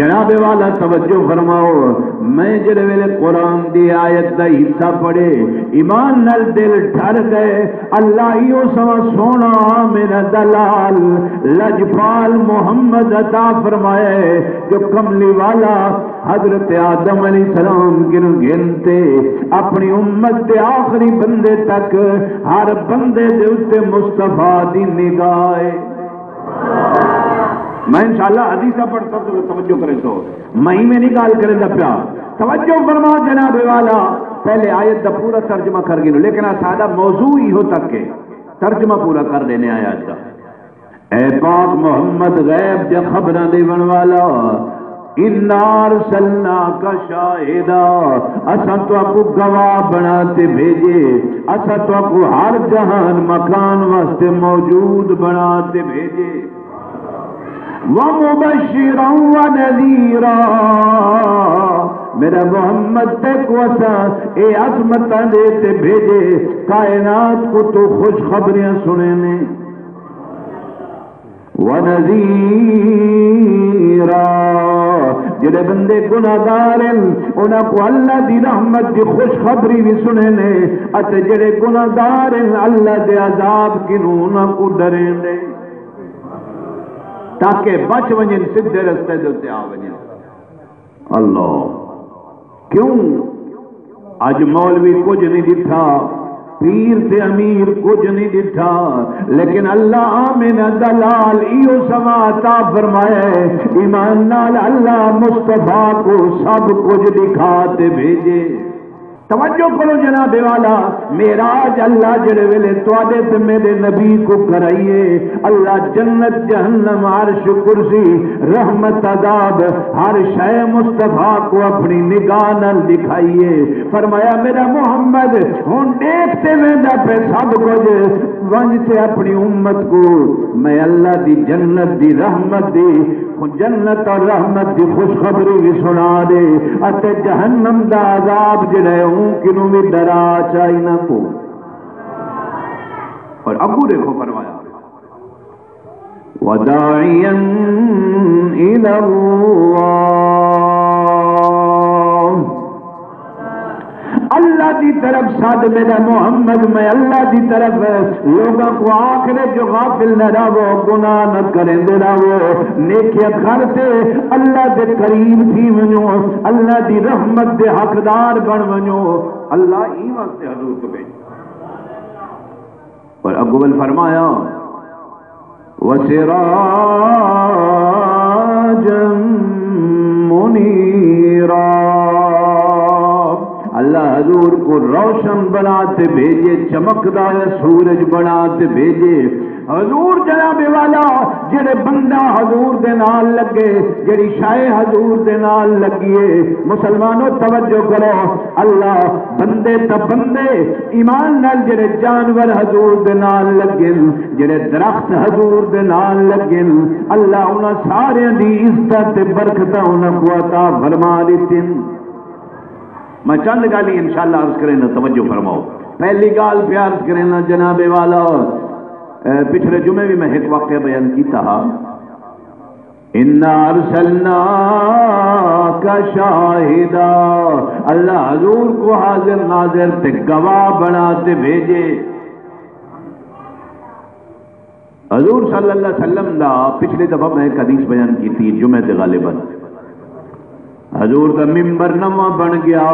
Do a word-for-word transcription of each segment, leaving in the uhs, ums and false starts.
جناب والا توجہ فرماؤ، میں جڑے ویلے قرآن دی آیت دا حصہ پڑھے، ایمان نال دل ٹھر گئے۔ اللہ ایہو سوا سوہݨا میرا دلال لجپال محمد عطا فرمایا ہے جو کملی والا حضرت آدم علیہ السلام کنوں گھن تے اپݨی امت دے آخری بندے تک ہر بندے دے اُتے مصطفیٰ دی نگاہ ہے۔ میں انشاءاللہ حدیثاں پڑھساں، تو توجہ کریں تو میں میں نہیں گال کریں دا پیا۔ توجہ فرما جناب والا، پہلے آیت دا پورا ترجمہ کر گئے، لیکن سارا موضوع ہی ہو تک ہے۔ ترجمہ پورا کر دینے آیت دا۔ اے پاک محمد، غیب دے خبراں دیون والا، انا ارسلناک شاہدا، اساں تہاکوں گواہ بنا تے بھیجے، اساں تہاکوں ہر جہان مکان واسطے موجود بنا تے بھیجے۔ ومبشرا ونذیرا، میرا محمد، تیکوں اساں اے عظمتاں دے تے بھیجے، کائنات کوں تو خوشخبریاں سنینے۔ ونذیرا، جڑے بندے گناہگار ہیں، انہاں کو اللہ دی رحمت دی خوشخبری بھی سنینے، اتے جڑے گناہگار ہیں، اللہ دے عذاب کنوں انہاں کو ڈریندے، تاکہ بچ ونجن، سدھے رستے دے اُتے آ ونجن۔ اللہ۔ کیوں؟ اج مولوی کجھ نہیں ڈٹھا، پیر تے امیر کجھ نہیں ڈٹھا، لیکن اللہ آمنہ دا لال ایہو سما عطا فرمایا ہے۔ ایمان نال اللہ مصطفیٰ کو سب کجھ ڈکھا تے بھیجے۔ توجہ کرو جناب والا، معراج اللہ جڑے ویلے تواڈے تے میرے نبی کو کرائیے، اللہ جنت، جہنم، عرش، کرسی، رحمت، عذاب، ہر شے مصطفیٰ کو اپنی نگاہ نال دکھائیے۔ فرمایا، میرا محمد ہن ڈیکھ تے ویندا پے سب کچھ، ونج تے اپنی امت کو میں اللہ دی جنت دی رحمت دی، جنت اور رحمت دی خوشخبری بھی سنا دے، اتے جہنم دا عذاب جڑا ہے اون کنوں بھی ڈرا چائی نہ کو۔ اور اگو دیکھو فرمایا، وداعیا الی اللہ، اللہ دی طرف سد میرا محمد، میں اللہ دی طرف لوگاں کو آخر جو غافل نہ رہو، گناہ نہ کریں دے رہو، نیکیاں کر تے اللہ دے قریب تھی ونجو، اللہ دی رحمت دے حقدار بن ونجو۔ اللہ ای واسطے حضور کو بھیجا۔ اور اگو ول فرمایا، وسراجا منیرا، اللہ حضور کو روشن بنا تے بھیجے، چمکدا ہویا سورج بنا تے بھیجے۔ حضور جناب والا، جڑے بندہ حضور دے نال لگے، جڑی شے حضور دے نال لگی ہے، مسلمانوں توجہ کرو، اللہ بندے تا بندے ایمان نال جڑے جانور حضور دے نال لگن، جڑے درخت حضور دے نال لگن، اللہ انہاں ساریاں دی عزت تے برکتاں انہاں کو عطا فرما ݙتن۔ میں چند ڳالھیں انشاءاللہ عرض کریں نا، توجہ فرماؤ۔ پہلی ڳالھ پیا عرض کریں نا جناب والا، اے، پچھلے جمعے بھی میں ایک واقعہ بیان کیتا ہا۔ انا ارسلناک شاہدا، اللہ حضور کو حاضر ناظر تے گواہ بنا تے بھیجے۔ حضور صلی اللہ علیہ وسلم دا پچھلی دفعہ میں ایک حدیث بیان کیتی، جمعے تے غالباً۔ حضور دا ممبر نواں بݨ ڳیا،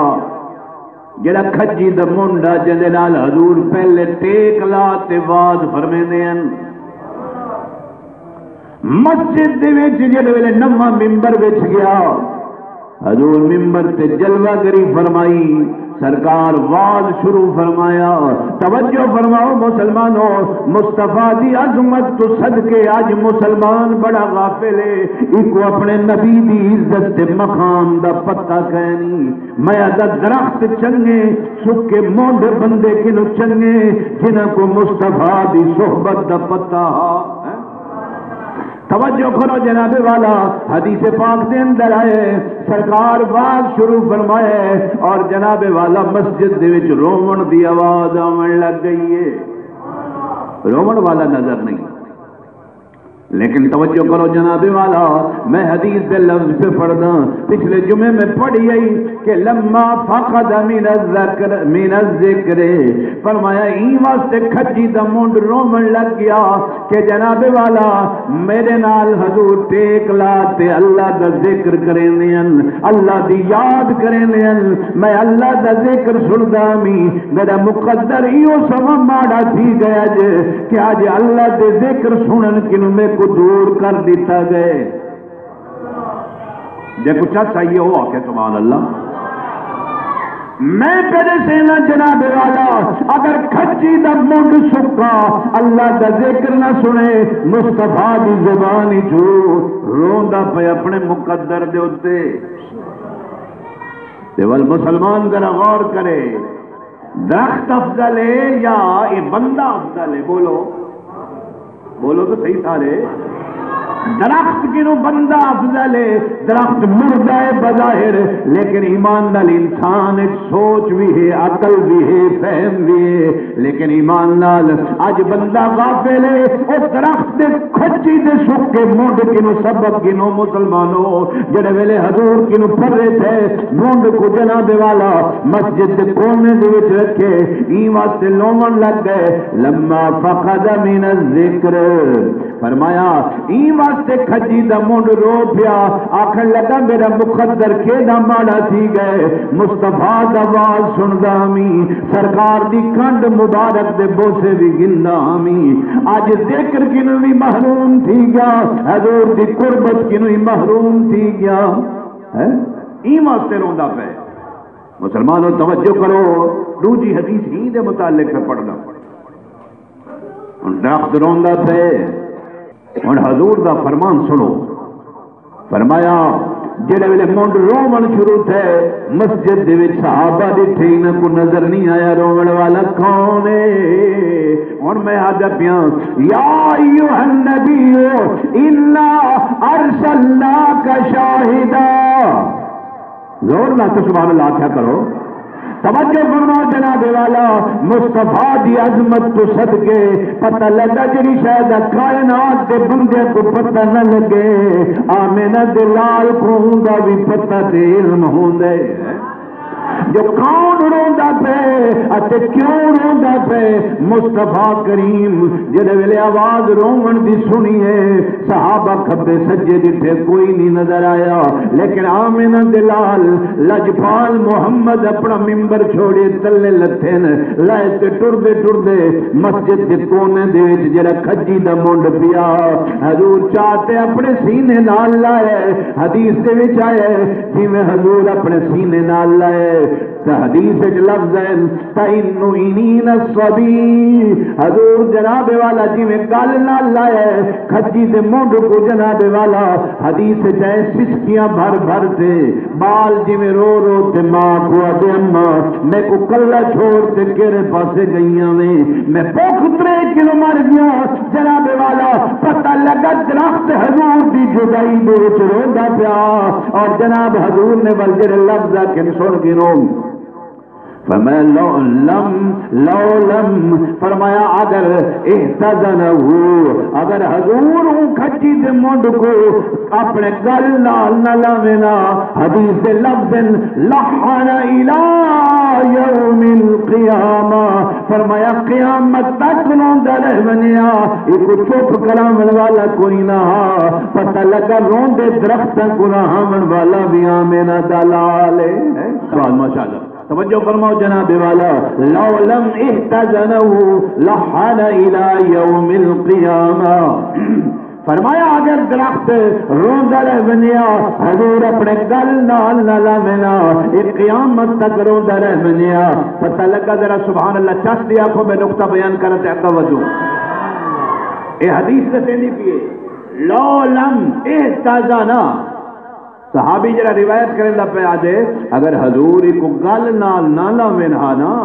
جڑا کھجی دا منڈا جیندے نال حضور پہلے ٹیک لا تے وعظ فرمیندے ہن۔ مسجد دے وچ جیڑھے ویلے نواں ممبر وچ ڳیا، حضور ممبر تے جلوہ گری فرمائی، سرکار وعظ شروع فرمایا۔ توجہ فرماؤ مسلمانوں، مصطفیٰ دی عظمت تو صدقے اج مسلمان بڑا غافل ہے، ایکو اپنے نبی دی عزت تے مقام دا پتہ کائنی۔ میا دا درخت چنگے، سکے مونڈھے بندے کنوں چنگے، جنہاں کو مصطفیٰ دی صحبت دا پتہ ہا۔ توجہ کرو جناب والا، حدیث پاک دے اندر آئے، سرکار وعظ شروع فرمائے اور جناب والا مسجد دے وچ روون دی آواز آون لگ گئی ہے۔ روون والا نظر نہیں۔ لیکن توجہ کرو جناب والا، میں حدیث دے لفظ پہ پڑھدا، پچھلے جمعے میں پڑھی آئی کہ لما فقد من الذکر، من الذکر، فرمایا ایں واسطے کھجی دا منڈ رومن لگ گیا کہ جناب والا میرے نال حضور ٹیک لا تے اللہ دا ذکر کریندے ہن، اللہ دی یاد کریندے ہن، میں اللہ دا ذکر سندا می، میرا مقدر ایہو سما ماڑا تھی گیا جے کہ اج اللہ دے ذکر سنن کنوں میکوں دور کر دتا گئے۔ جے کو چس آئیے ہو آکھے سبحان اللہ۔ میں تیرے سینا جناب والا، اگر کھچی دا منڈ سکا، اللہ دا ذکر نہ سنے، مصطفیٰ دی زبان ہی جو روندا پے اپنے مقدر دے اتے۔ تے ول مسلمان ذرا غور کرے، درخت افضل ہے یا اے بندہ افضل ہے؟ بولو، بولو تو صحیح سارے۔ درخت کنوں بندہ افضل ہے؟ درخت مردہ ہے بظاہر، لیکن ایمان نال انسان اچ سوچ بھی ہے، عقل بھی ہے، فہم بھی ہے، لیکن ایمان نال اج بندہ غافل ہے۔ او درخت دے کھچی دے سکے منڈ کنوں سبق گنو مسلمانو، جڑے ویلے حضور کنوں پھرے تھے، منڈ کو جناب والا مسجد دے کونے دے وچ رکھے، ایں واسطے لومن لگ گئے، لما فقد من الذکر۔ فرمایا، ایں واسطے کھجی دا منڈ رو پیا، آکھن لگا، میرا مقدر کیڈا ماڑا تھی گئے، مصطفیٰ دا واز سندا می، سرکار دی کنڈ مبارک دے بوسے وی گھندا می، اج ذکر کنوں وی محروم تھی گیا، حضور دی قربت کنوں وی محروم تھی گیا۔ ہیں؟ ایں واسطے روندا پے۔ مسلمانوں، توجہ کرو، ݙوجھی حدیث ہی دے متعلق پہ پڑھنا۔ ہن درخت روندا پے، ہن حضور دا فرمان سنو۔ فرمایا، جڑے ویلے منڈ روون شروع تھے، مسجد دے وچ صحابہ ݙٹھے، انہاں کو نظر نہیں آیا روون والا کون ہے۔ ہن میں آدھا پیاں، یا ایھا النبی انا ارسلناک شاہدا۔ زور نال تے سبحان اللہ آکھیا کرو۔ توجہ فرما جناب والا، مصطفیٰ دی عظمت تو صدقے پتہ لگا جڑی شے دا کائنات دے بندے کو پتہ نہ لگے، آمنہ دے لال کو اوندا وی پتہ تے علم ہوندے۔ جو کون روندا پے اتے کیوں روندا پے، مصطفیٰ کریم جڑے ویلے آواز روون دی سنی ہے، صحابہ کھبے سجے ݙٹھے، کوئی نہیں نظر آیا، لیکن آمنہ دے لال لجپال محمد اپنا ممبر چھوڑے تلے لتھن، لائے تے ٹردے ٹردے مسجد دے کونے دے وچ جڑا کھجی دا منڈ پیا، حضور چا تے اپنے سینے نال لائے۔ حدیث دے وچ آئے، جویں حضور اپنے سینے نال لائے، تے حدیث وچ لفظ ہے، تئن عینین الصبی، حضور جناب والا جویں گل نال لائے، کھجی دے منڈ کو جناب والا، حدیث وچ ہے، سسکیاں بھر بھر تے، بال جویں رو رو تے ماں کو آدھے، اماں، میکوں کلا چھوڑ تے کیڑے پاسے گئیاں ویں؟ میں بھکھ تریہہ کلو مر گیا۔ جناب والا، پتہ لگا درخت حضور دی جدائی دے وچ روندا پیا، اور جناب حضور نے ول جڑے لفظ آکھن سن گنو۔ فرمایا، لو لم، لو لم، فرمایا، اگر احتضنہ، اگر حضور اوں کھچی دے منڈ کو اپنے گل نال نہ لاوینا، حدیث دے لفظ ہیں، لحن الی یوم القیامہ، فرمایا، قیامت تک روندا رہ ونجیا، ایکوں چپ کراون والا کوئی نہ ہا۔ پتہ لگا روندے درختاں کو رہاون والا بھی آمنہ دا لال ہے۔ سبحان، ماشاءاللہ۔ توجہ فرماؤ جناب والا، لو لم احتضنہ لحن الی یوم القیامہ۔ فرمایا، اگر درخت روندا رہ ونجیا، حضور اپنے گل نال نہ لاوینا، اے قیامت تک روندا رہ ونجیا۔ پتہ لگا؟ ذرا سبحان اللہ چس دی آکھو، میں نقطہ بیان کرن تے اگا ودوں۔ اے حدیث دسیندی پیے، لو لم احتضنہ۔ صحابی جڑا روایت کریندا پیا آدھے، اگر حضور کو گل نال نہ لاوین ہا نا،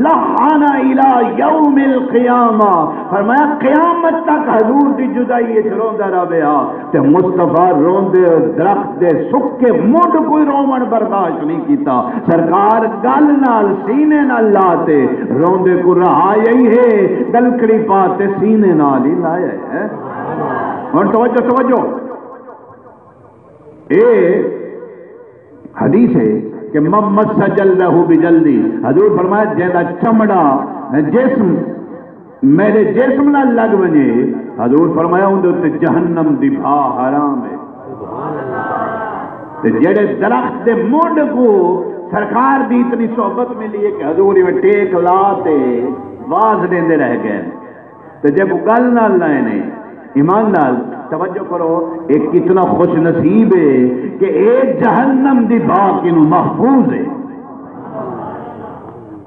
لحن الی یوم القیامہ، فرمایا قیامت تک حضور دی جدائی اچ روندا رہے ہا۔ تے مصطفیٰ روندے درخت دے سکے منڈ کوئی روون برداشت نہیں کیتا، سرکار گل نال سینے نال لا تے روندے کو رہا یہی ہے، گلکڑی پا تے سینے نال ہی لایا ہے۔ ہن توجہ، توجہ۔ اے حدیث ہے کہ من مس جلدہ بجلدی، حضور فرمایا، جیندا چمڑا، جسم، میرے جسم نال لگ ونجے، حضور فرمایا، اوندے اتے جہنم دی بھا حرام ہے۔ تے جڑے درخت دے منڈھ کو سرکار دی اتنی صحبت ملی ہے کہ حضور ایویں ٹیک لا تے واز ڈیندے رہ گئے۔ تے جے کو گل نال لائے نے، ایمان نال، توجہ کرو، اے کتنا خوش نصیب ہے کہ اے جہنم دی بھا کنوں محفوظ ہے۔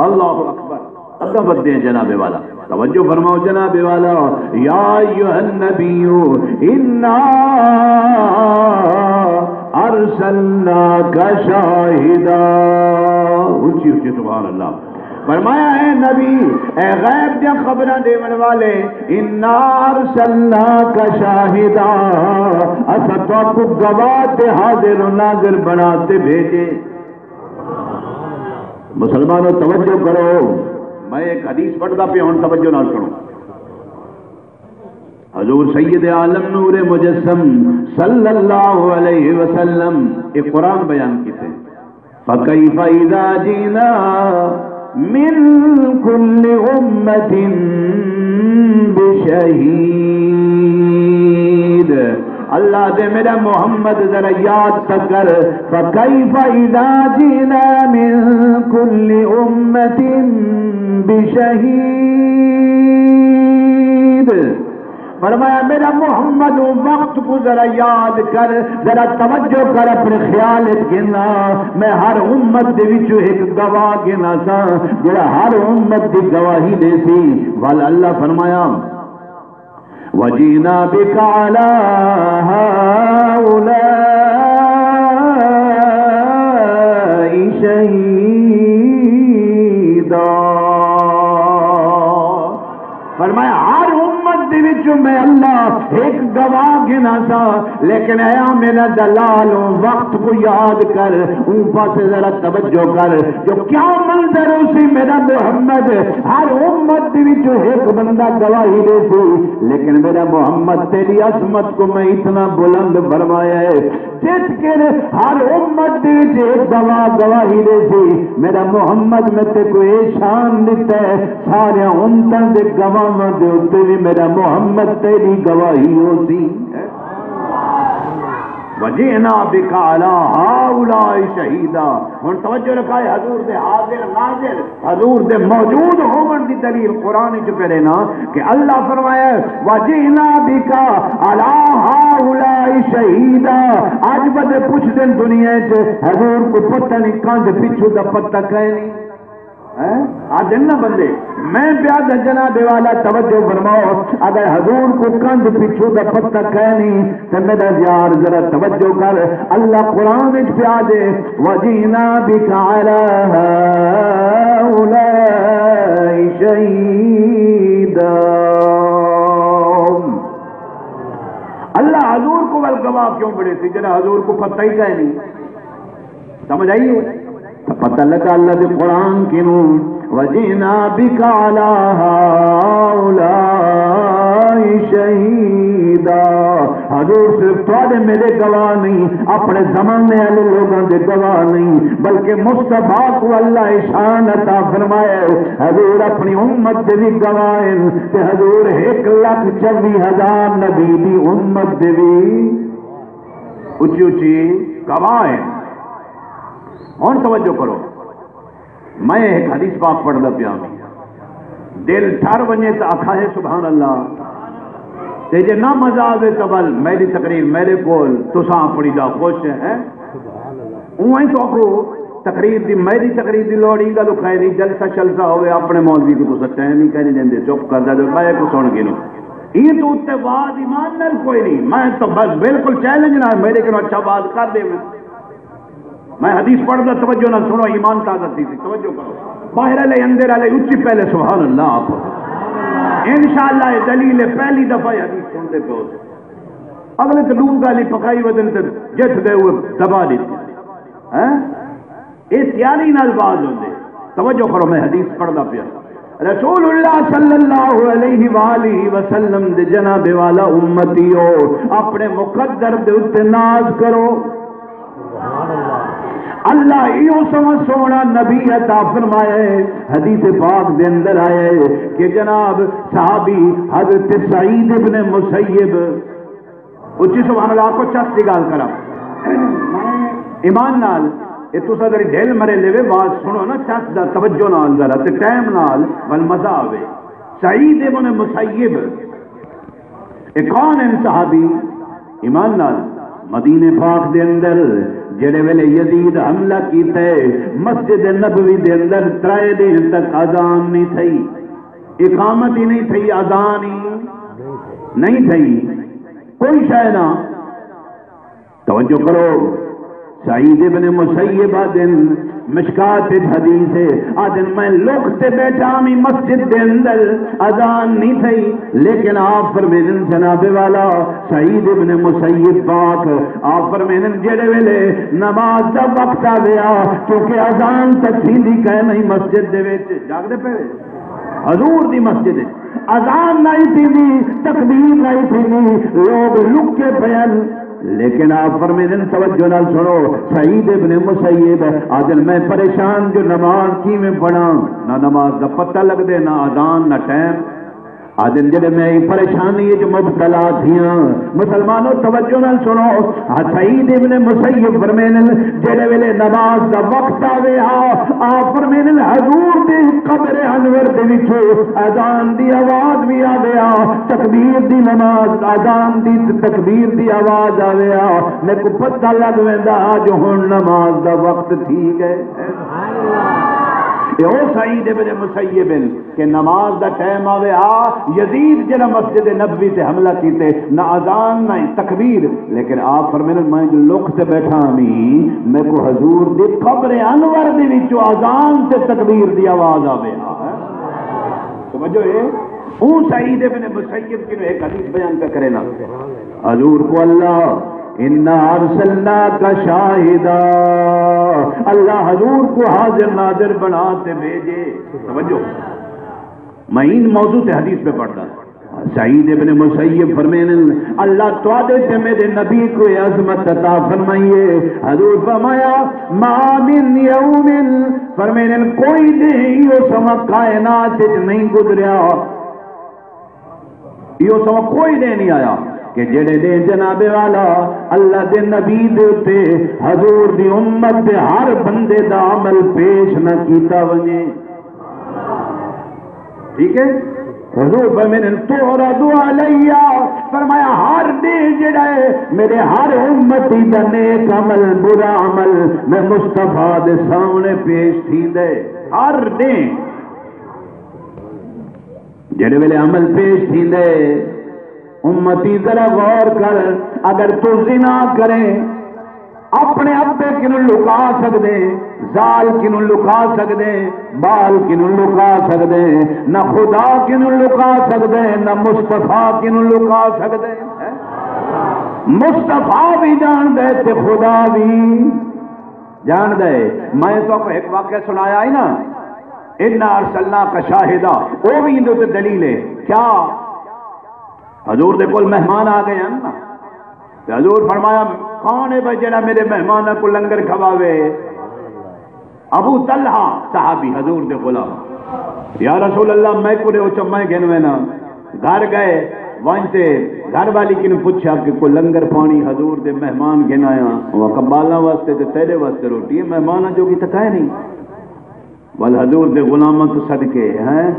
اللہ اکبر۔ اگاں ودھدے ہیں جناب والا، توجہ فرماؤ جناب والا۔ یا ایھا النبی انا ارسلناک شاہدا۔ اچھی اچھی سبحان اللہ۔ فرمایا، اے نبی، اے غیب دیاں خبراں ݙیوݨ والے، انا ارسلناک شاہدا، اساں تہاکوں گواہ تے حاضر و ناظر بݨا تے بھیجے۔ مسلمانوں، توجہ کرو، میں ایک حدیث پڑھدا پیا، ہن توجہ نال سنو۔ حضور سید عالم نور مجسم صلی اللہ علیہ وسلم ایک قرآن بیان کیتے، فکیف اذا جئنا من کل امۃ بشہید۔ اللہ دے میرا محمد ذرا یاد تاں کر، فکیف اذا جئنا من کل امۃ بشہید۔ فرمایا، میرا محمد، اوں وقت کو ذرا یاد کر، ذرا توجہ کر، اپنے خیال وچ گھنا۔ میں ہر امت دے وچوں ایک گواہ گھنا سا، جڑا ہر امت دی گواہی دے سی۔ ول اللہ فرمایا، وجئنا بک علی ہؤلاء شہیدا۔ فرمایا، ہر امت دے وچوں میں اللہ ایک گواہ گھنا سا، لیکن اے میرا دلال، اوں وقت کو یاد کر، اوں پاسے ذرا توجہ کر، جو کیا منظر ہوسی میرا محمد، ہر امت دے وچوں ایک بندہ گواہی دے سی، لیکن میرا محمد تیری عظمت کو میں اتنا بلند فرمایا ہے، جس کے ہر امت دے وچ ایک گواہ گواہی دے سی، میرا محمد میں تے کوئی شان دیتا ہے، سارے امتاں دے گواہاں دے اُتے بھی میرا محمد تیری گواہی ہو سی۔ وجئنا بک علی ہؤلاء شہیدا۔ ہن توجہ رکھائے، حضور دے حاضر ناظر، حضور دے موجود ہوون دی دلیل قرآن وچ پڑھے نا کہ اللہ فرمایا، وجئنا بک علی ہؤلاء شہیدا۔ اج بدے پوچھ دین دنیا وچ، حضور کو پتہ نہیں کندھ پچھو دا پتہ کائے نہیں۔ ہیں؟ آ دن نہ بندے، میں پیا دا جناب والا توجہ فرماؤ، اگر حضور کو کندھ پچھو دا پتہ کائے نہیں، تے میرا یار ذرا توجہ کر، اللہ قرآن وچ پیا دے، وجئنا بک علی ہؤلاء شہیدا۔ اللہ حضور کو ول گواہ کیوں بڑے سی، جڑا حضور کو پتہ ہی کائے نہیں؟ سمجھ آئی ہے؟ تو پتہ لگا اللہ دے قرآن کنوں، وجئنا بک علی ہؤلاء شہیدا۔ حضور صرف تہاݙے میرے گواہ نہیں، اپنے زمانے والے لوگوں دے گواہ نہیں، بلکہ مصطفیٰ کو اللہ شان عطا فرمایا ہے۔ حضور اپنی امت دے بھی گواہ ہیں، تے حضور ایک لاکھ چوی ہزار نبی دی امت دے بھی اچی اچی گواہ ہیں۔ ہن توجہ کرو، میں ایک حدیث پاک پڑھدا پیا ہاں، دل ٹھر ونجے تاں آکھا ہے سبحان اللہ، تے جے نہ مزہ آوے تاں ول میری تقریر میرے کول، تساں اپنی دا خوش ہے۔ اونویں تو آکھو تقریر دی، میری تقریر دی لوڑ ہی گل کائے نہیں، جلسہ شلسہ ہوے اپنے مولوی کو تساں ٹائم ہی کائے نہیں دیندے، چپ کر دے، میں کو سن گنو۔ ایں تو اتے وعد ایمان نال کوئی نہیں، میں تو بس بالکل چیلنج نال میرے کنوں اچھا وعد کر دے۔ میں حدیث پڑھدا، توجہ نال سنو، ایمان تازہ تھی سی، توجہ کرو۔ باہر والے، اندر والے، اچی پہلے سبحان اللہ آکھو۔ انشاءاللہ یہ دلیل ہے، پہلی دفعہ یہ حدیث سن دے پو۔ اگلے تے لوگ گالی پکائی ودن تے جت گئے ہوئے دبا دیتے۔ ہیں؟ یہ تیاری نال باز ہوندے۔ توجہ کرو، میں حدیث پڑھدا پیا۔ رسول اللہ صلی اللہ علیہ وآلہ وسلم دے جناب والا امتی ہو، اپنے مقدر دے اتے ناز کرو۔ اللہ ایہو سمجھ سوہݨا نبی عطا فرمایا ہے۔ حدیث پاک دے اندر آیا ہے کہ جناب صحابی حضرت سعید ابن مسیب، اچی سبحان اللہ آکھو، چس دی ڳالھ کراں۔ ایمان نال، اے تساں ذرا ڈھل مرے لیوے، واز سنو نا چس دا، توجہ نال ذرا، تے ٹائم نال، ول مزہ آوے۔ سعید ابن مسیب، اے کون ہن صحابی؟ ایمان نال، مدینے پاک دے اندر جڑے ویلے یزید حملہ کیتے، مسجد نبوی دے اندر ترائے ݙینھ تک اذان نہیں تھئی، اقامت ہی نہیں تھئی، اذان ہی نہیں تھئی، کوئی شے نہ۔ توجہ کرو، سعید ابن مسیب آدن، مشکات اچ حدیث ہے، آدن، میں لکھ تے بیٹھا ہمی مسجد دے اندر، اذان نہیں تھئی، لیکن آپ فرمیندن، جناب والا، سعید ابن مسیب پاک، آپ فرمیندن، جیڑے ویلے نماز دا وقت آ گیا، کیونکہ اذان تک تھیندی کائے نہیں مسجد دے وچ، جاگدے پئے؟ حضور دی مسجد اچ اذان نہیں تھیندی، تکبیر نہیں تھیندی، لوگ لکے پئن۔ لیکن آپ فرمیندن، توجہ نال سنو، سعید ابن مسیب آدن، میں پریشان جو نماز کیویں پڑھاں، نہ نماز دا پتہ لگدے، نہ اذان، نہ ٹائم۔ آدن جڑے میں ای پریشانی اچ مبتلا تھیاں۔ مسلمانو، توجہ نال سنو، سعید ابن مسیب فرمیندن، جڑے ویلے نماز دا وقت آوے ہا، آپ فرمیندن، حضور دی قبر انور دے وچوں اذان دی آواز وی آوے ہا، تکبیر دی نماز، اذان دی تکبیر دی آواز آوے ہا، میکوں پتہ لگ ویندا ہا جو ہن نماز دا وقت تھی ڳئے۔ اے او سعید ابن مسیب ہن۔ کہ نماز دا ٹائم آوے ہا، یزید جڑا مسجد نبوی تے حملہ کیتے، نہ اذان نہ تکبیر، لیکن آپ فرمیندن، میں جو لکھ تے بیٹھا ہمی، میکوں حضور دی قبر انور دے وچوں اذان تے تکبیر دی آواز آوے ہا۔ سمجھو اے؟ اوں سعید ابن مسیب کنوں ایک حدیث بیان پیا کرے نا۔ حضور کو اللہ، انا ارسلناک شاہدا، اللہ حضور کو حاضر ناظر بنا تے بھیجے۔ توجہ، میں ان موضوع تے حدیث پہ پڑھدا۔ سعید ابن مسیب فرمیندن، اللہ تواڈے تے میرے نبی کو یہ عظمت عطا فرمائیے۔ حضور فرمایا، ما من یوم، فرمیندن، کوئی ݙینھ ایہو سما کائنات وچ نہیں گزریا، ایہو سما کوئی ݙینھ نہیں آیا کہ جڑے ݙینھ جناب والا اللہ دے نبی دے اتے حضور دی امت دے ہر بندے دا عمل پیش نہ کیتا ونڄے۔ ٹھیک ہے؟ حضور فرمیندن، تعرض علیہ، فرمایا، ہر ݙینھ جڑا ہے میرے ہر امتی دا نیک عمل، برا عمل میں مصطفیٰ دے سامنے پیش تھیندا ہے۔ ہر ݙینھ جڑے ویلے عمل پیش تھیندے، امتی ذرا غور کر، اگر تو زنا کریں، اپنے ابے کنوں لکا سکدے، زال کنوں لکا سکدے، بال کنوں لکا سکدے، نہ خدا کنوں لکا سکدے، نہ مصطفیٰ کنوں لکا سکدے۔ مصطفیٰ بھی جان دے تے خدا بھی جان دے۔ میں تو کو ایک واقعہ سنایا ہے نا، انا ارسلناک شاہدا، او بھی اندے تے دلیل ہے۔ کیا؟ حضور دے کول مہمان آ گئے ہیں نا، تے حضور فرمایا، کون ہے بھائی جڑا میرے مہماناں کو لنگر کھواوے؟ ابو طلحہ صحابی حضور دے غلام، یا رسول اللہ، میں کو دے اچ میں گھن وینا۔ گھر گئے، ونج تے گھر والی کنوں پچھیا کہ کوئی لنگر پانی حضور دے مہمان گھن آیا؟ وہ آکھا، بالاں واسطے تے تیرے واسطے روٹی ہے، مہماناں جوگی تے کائے نہیں۔ ول حضور دے غلاماں تو صدقے ہیں۔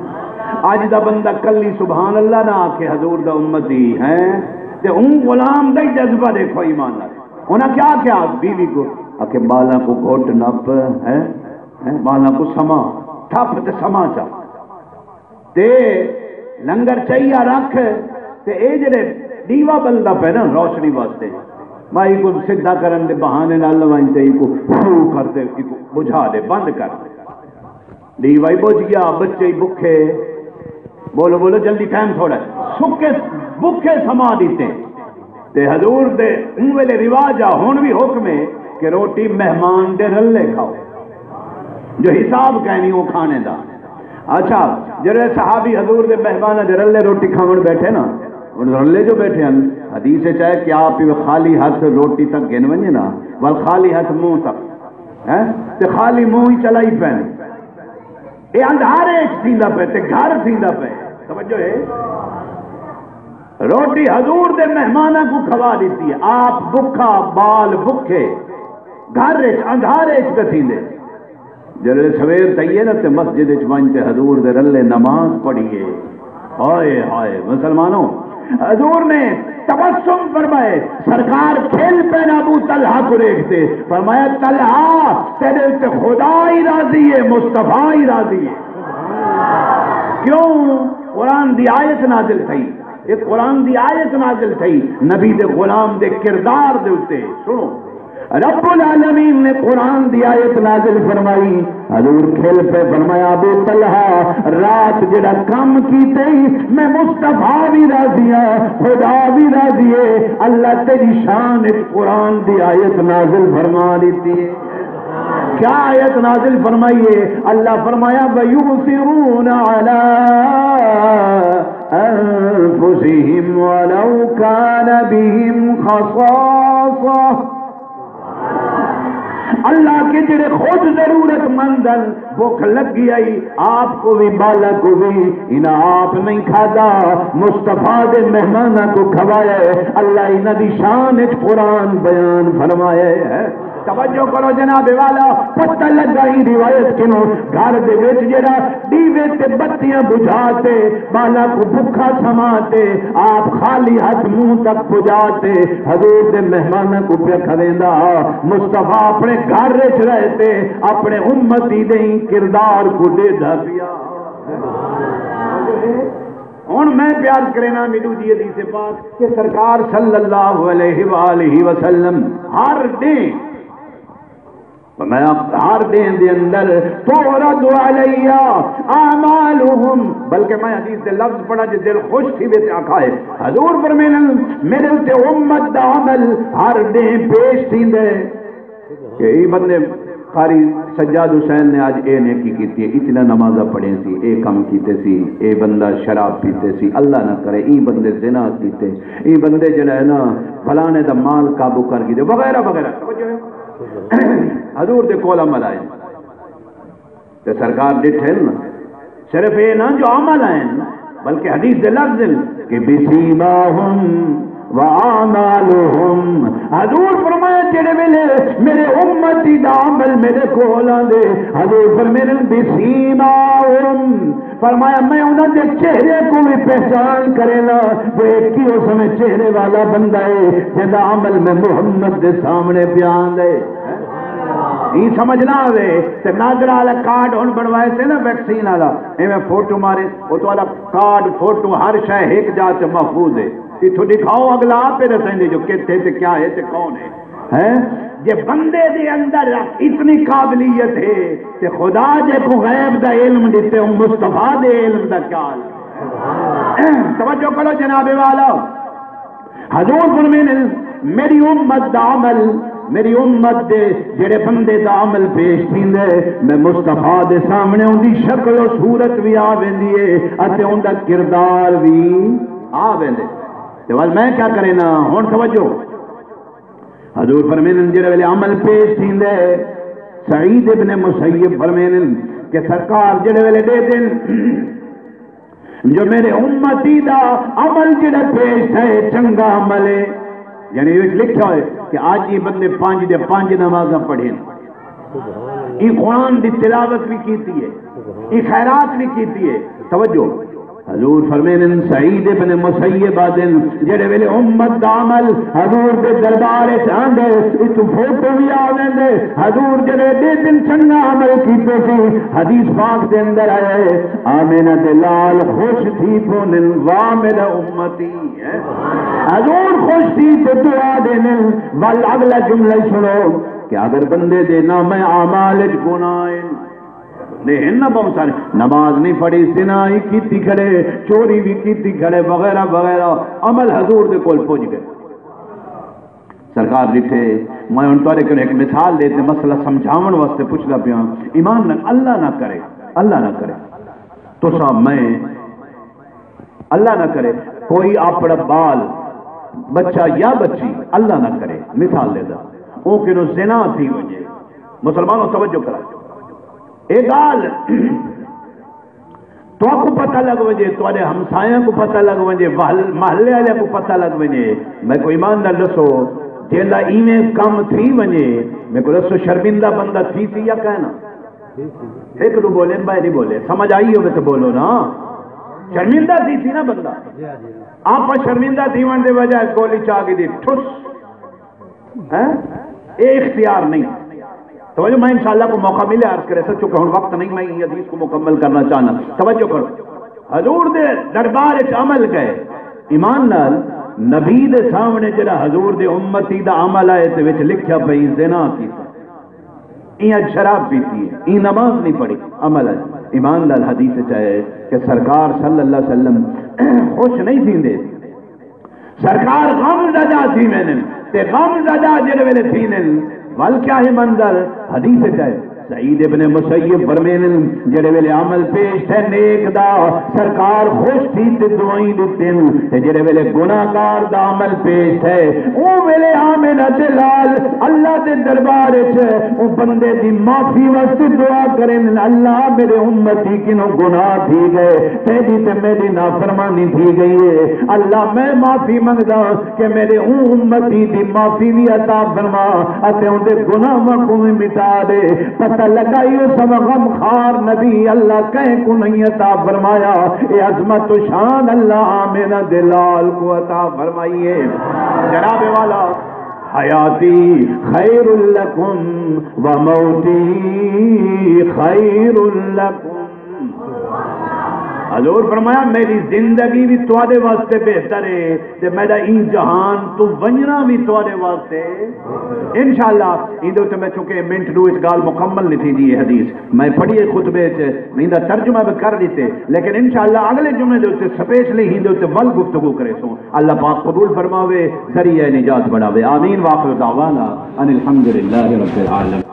اج دا بندہ کلی سبحان اللہ نہ آکھے، حضور دا امتی ہیں، تے اون غلام دا ہی جذبہ دیکھو ایمان نال۔ انہاں کیا کیا بیوی کو؟ آکھے، بالاں کو گھٹ نپ ہے، ہیں؟ بالاں کو سما، تھپ تے سما چا۔ تے لنگر چاہیا رکھ، تے اے جڑے ݙیوا ٻلدا پئے نا روشنی واسطے، میں ایکوں سدھا کرن دے بہانے نال ونڄ تے ایکوں فو کر تے ایکوں بجھا دے، بند کر دے۔ ݙیوا ہی بجھ ڳیا، بچے ہی بکھے۔ بولو، بولو، جلدی، ٹائم تھوڑا ہے۔ سکے بکھے سما ݙتے۔ تے حضور دے اوں ویلے رواج آ، ہݨ وی حکم ہے کہ روٹی مہمان دے رلے کھاؤ، جو حساب کائنی او کھانے دا۔ اچھا، جڑے صحابی حضور دے مہماناں دے رلے روٹی کھاون بیٹھے نا، ہن رلے جو بیٹھے ہن، حدیث وچ آئے کہ آپ ایویں خالی ہتھ روٹی تک گھن ونجے نا، ول خالی ہتھ منہ تک، ہیں؟ تے خالی منہ ہی چلائی پین۔ اے اندھارے وچ تھیندا پئے تے گھر تھیندا پئے۔ توجہ ہے؟ روٹی حضور دے مہماناں کوں کھوا ݙتی ہے، آپ بکھا، ٻال بکھے، گھر وچ اندھارے وچ پئے تھیندے۔ جیڑھے سویر تھئی ہے نا تے مسجد وچ ونڄ تے حضور دے رلے نماز پڑھی ہے۔ ہائے ہائے مسلمانوں، حضور نے تبسم فرمائے، سرکار کھل پئے ابو طلحہ کوں ݙیکھ تے، فرمایا، طلحہ، تیرے تے خدا ہی راضی ہے، مصطفیٰ ہی راضی ہے۔ کیوں؟ قرآن دی آیت نازل تھئی۔ اے قرآن دی آیت نازل تھئی نبی دے غلام دے کردار دے اتے۔ سنو، رب العالمین نے قرآن دی آیت نازل فرمائی، حضور کھل پئے، فرمایا، ابو طلحہ، رات جڑا کم کیتے ہی، میں مصطفیٰ بھی راضی ہاں، خدا بھی راضی ہے، اللہ تیری شان وچ قرآن دی آیت نازل فرما ݙتی ہے۔ کیا آیت نازل فرمائی ہے؟ اللہ فرمایا، وَيُؤْثِرُونَ عَلَىٰ أَنفُسِهِمْ وَلَوْ كَانَ بِهِمْ خَصَاصَةٌ۔ اللہ کے جڑے خود ضرورت مند ہیں، بھوک لگی آئی، آپ کو بھی، بالا کو بھی، انہاں آپ نہیں کھادا، مصطفیٰ دے مہماناں کو کھوایا ہے۔ اللہ انہاں دی شان وچ قرآن بیان فرمایا ہے۔ توجہ کرو جناب والا، پتہ لگا ہی روایت کنوں، گھر دے وچ جڑا ݙیوے تے بتیاں بجھا تے، بالا کو بھکھا سما تے، آپ خالی ہتھ منہ تک پجا تے، حضور دے مہماناں کو پیا کھویندا۔ مصطفیٰ اپݨے گھر وچ رہ تے اپݨے امتی دے ہی کردار کو ݙیہدا پیا۔ ہن میں پیار کرینا میڈو جی حدیث پاک کہ سرکار صلی اللہ علیہ وآلہ وسلم ہر ݙینھ، میں ہر ݙینھ دے اندر، تعرض علی اعمالہم، بلکہ میں حدیث دے لفظ پڑھا، جے دل خوش تھیوے تے آکھائے، حضور فرمیندن، میرے اتے امت دا عمل ہر ݙینھ پیش تھیندے کہ اے بندے، قاری سجاد حسین نے اڄ اے نیکی کیتی ہے، اتنا نمازاں پڑھیں سی، اے کم کیتے سی، اے بندہ شراب پیتے سی، اللہ نہ کرے، ایں بندے زنا کیتے، ایں بندے جڑا ہے نا فلانے دا مال قابو کر گھدے، وغیرہ وغیرہ۔ توجہ ہے؟ حضور دے کول عمل آئے تے سرکار ݙٹھن، صرف اے نہ جو عمل آئن، بلکہ حدیث دے لفظ ہن کہ بسیماہم و اعمالہم۔ حضور فرمایا، جڑے ویلے میرے امتی دا عمل میرے کول آندے، حضور فرمیندن بسیماہم، فرمایا، میں انہاں دے چہرے کو بھی پہچان کرینا، وہ ایک ہی اس میں چہرے والا بندہ ہے جنہاں عمل میں محمد دے سامنے بیان ہے۔ ایں سمجھ نہ آوے تے نادرا والا کارڈ ہن بݨوائے سے نا، ویکسین والا، ایویں فوٹو مارے، او تہاݙا کارڈ، فوٹو، ہر شے ہک جا تے محفوظ ہے۔ اتھوں ݙکھاؤ، اڳلا آپے ݙسیندے جو کتھے تے کیا ہے تے کون ہے۔ ہیں؟ جے بندے دے اندر اتنی قابلیت ہے تے خدا جے کو غیب دا علم ݙتے، او مصطفیٰ دے علم دا کیا حال ہے؟ توجہ کرو جناب والا۔ حضور فرمیندن، میری امت دا عمل، میری امت دے جڑے بندے دا عمل پیش تھیندے، میں مصطفیٰ دے سامنے اوندی شکل و صورت وی آ ویندی ہے اتے اوندا کردار وی آ ویندے۔ تے ول میں کیا کرینا؟ ہن توجہ۔ حضور فرمیندن، جڑے ویلے عمل پیش تھیندے، سعید ابن مسیب فرمیندن کہ سرکار جڑے ویلے ݙیہدن، جو میرے امتی دا عمل جڑا پیش تھئے، چنگا عمل ہے، یعنی وچ لکھیا ہوئے کہ اڄ ایں بندے پنج دے پنج نمازاں پڑھین، ایں قرآن دی تلاوت وی کیتی ہے، ایں خیرات وی کیتی ہے۔ توجہ، حضور فرمیندن، سعید ابن مسیب آہدن، جڑے ویلے امت دا عمل حضور دے دربار وچ آندے، اتوں فوٹو وی آ ویندے، حضور جڑے ݙیہدن چنگا عمل کیتے سی، حدیث پاک دے اندر آیا ہے، آمنہ دے لال خوش تھی پوندن، واہ میرا امتی ہے۔ حضور خوش تھی تے دعا ݙیندن۔ ول اڳلا جملہ ہی سنو کہ اگر بندے دے نامہ اعمال وچ گناہ ہن، نے ہن نہ بہت سارے، نماز نہیں پڑھی، زنا ہی کیتی کھڑے، چوری بھی کیتی کھڑے، وغیرہ وغیرہ، عمل حضور دے کول پج گئے۔ سرکار ݙٹھے، میں ہن تہاݙے کول ہک مثال ݙے تے مسئلہ سمجھاوݨ واسطے پچھدا پیاں۔ ایمان نال، اللہ نہ کرے، اللہ نہ کرے، تساں میں، اللہ نہ کرے، کوئی اپݨا ٻال، بچہ یا بچی، اللہ نہ کرے، مثال ݙیندا، اوں کنوں زنا تھی ونڄے۔ مسلمانوں، توجہ کرا، اے ڳالھ تہاکوں پتہ لڳ ونڄے، تہاݙے ہمسایاں کوں پتہ لڳ ونڄے، وہل-، محلے والے کوں پتہ لڳ ونڄے۔ میکوں ایمان نال ݙسو، جیندا ایویں کم تھی ونڄے، میکوں ݙسو، شرمندہ بندہ تھی سی یا کائنا؟ ہک ݙو بولے، ٻئے نہیں بولے، سمجھ آئی ہوے تو بولو نا۔ شرمندہ تھی سی نا بندہ، آپ شرمندہ تھی ونڄ دے وجہ گولی چا کے دی ٹھس۔ ہیں؟ اے اختیار نہیں۔ توجہ، میں انشاءاللہ کو موقع ملے عرض کرے سر، چونکہ ہن وقت نہیں، میں یہ حدیث کو مکمل کرنا چاہنا۔ توجہ کرو، حضور دے دربار وچ عمل گئے، ایمان نال، نبی دے سامنے جڑا حضور دے امتی دا عمل آئے تے وچ لکھیا پئی زنا کیتا، ایں اج شراب پیتی ہے، ایں نماز نہیں پڑھی، عمل اج ایمان نال حدیث وچ آئے کہ سرکار صلی اللہ علیہ وسلم خوش نہیں تھیندے۔ سرکار غم زدہ تھی ویندن، تے غم زدہ جڑے ویلے تھیندن، ول کیا ہے منظر؟ حدیث وچ ہے، سعید ابن مسیب فرمیندن، جڑے ویلے عمل پیش تھے نیک دا، سرکار خوش تھی تے دعائیں ݙتن، تے جڑے ویلے گناہگار دا عمل پیش تھے، اوں ویلے آمنہ دے لال اللہ دے دربار وچ او بندے دی معافی واسطے دعا کرن، اللہ میرے امتی کنوں گناہ تھی گئے، تیری تے میری نافرمانی تھی گئی ہے، اللہ میں معافی منگدا کہ میرے اوں امتی دی معافی بھی عطا فرما اتے اون دے گناہاں کو بھی مٹا دے۔ پتہ لگا، یہ سب غم خار نبی اللہ کہیں کو نہیں عطا فرمایا، یہ عظمت و شان اللہ آمنہ دے لال کو عطا فرمائی ہے۔ جناب والا، حیاتی خیر لکم و موتی خیر لکم۔ حضور فرمایا، میری زندگی بھی تواڈے واسطے بہتر ہے تے میرا این جہان تو ونجنا بھی تواڈے واسطے۔ انشاءاللہ ایندے تے میں، چونکہ منٹ دو وچ گال مکمل نہیں تھی دی حدیث، میں پڑھیے خطبے وچ، میں ایندا ترجمہ بھی کر دیتے، لیکن انشاءاللہ اگلے جمعے دے تے سپیشلی ایندے تے ول گفتگو کرے سوں۔ اللہ پاک قبول فرماوے، ذریعہ نجات بناوے۔ آمین۔ واخر دعوانا ان الحمدللہ رب العالمین۔